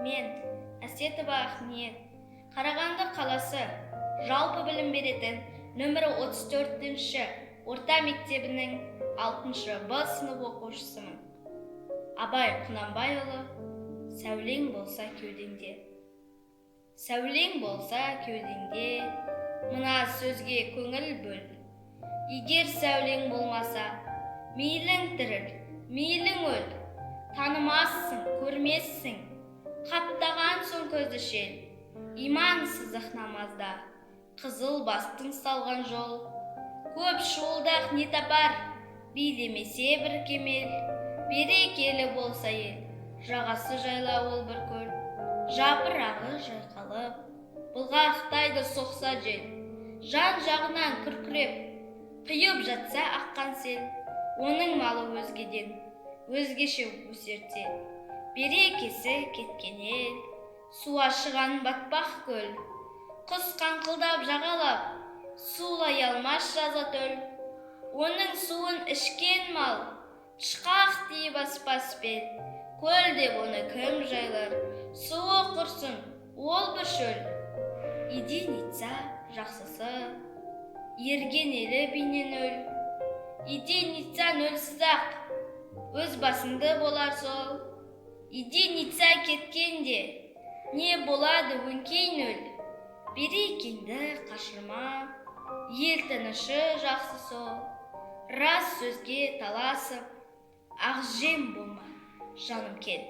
Мен, Әсетова Ақниет, Қарағанды қаласы жалпы білім беретін нөмірі 34-ші орта мектебінің 6 Б сынып оқушысымын. Абай Құнанбайұлы, «Сәулең болса кеудеңде». Сәулең болса кеудеңде, мына сөзге көңіл бөл. Егер сәулең болмаса, мейлің тіріл, мейлің өл. Танымассың, көрмессің, қаптаған соң көзді шел. Иман сызық намазда, қызыл бастың салған жол. Көп шуылдақ не тапар, билемесе бір кемел. Берекелі болса ел, жағасы жайлау ол бір көл. Жапырағы жайқалып, бұлғақтайды соқса жел. Жан жағынан күркіреп, құйып жатса аққан сел. Оның малы өзгеден, өзгеше өсерте. Берекесі кеткен ел, су ашыған батпақ көл. Құс қаңқылдап жағалап, сулай алмас жаза төл. Оның суын ішкен мал, тышқақ тиіп аспас бел. Көл деп оны кім жайлар, суы құрсын, ол бір шөл. Единица жақсысы, ерген елі бейнен өл. Единица нөлсіз-ақ, өз басыңды болар сол. Единица кеткенде, не болады өңкей нөл. Берекеңді қашырма, ел тынышы жақсы сол. Рас сөзге таласып, ақжем болма, жаным кел.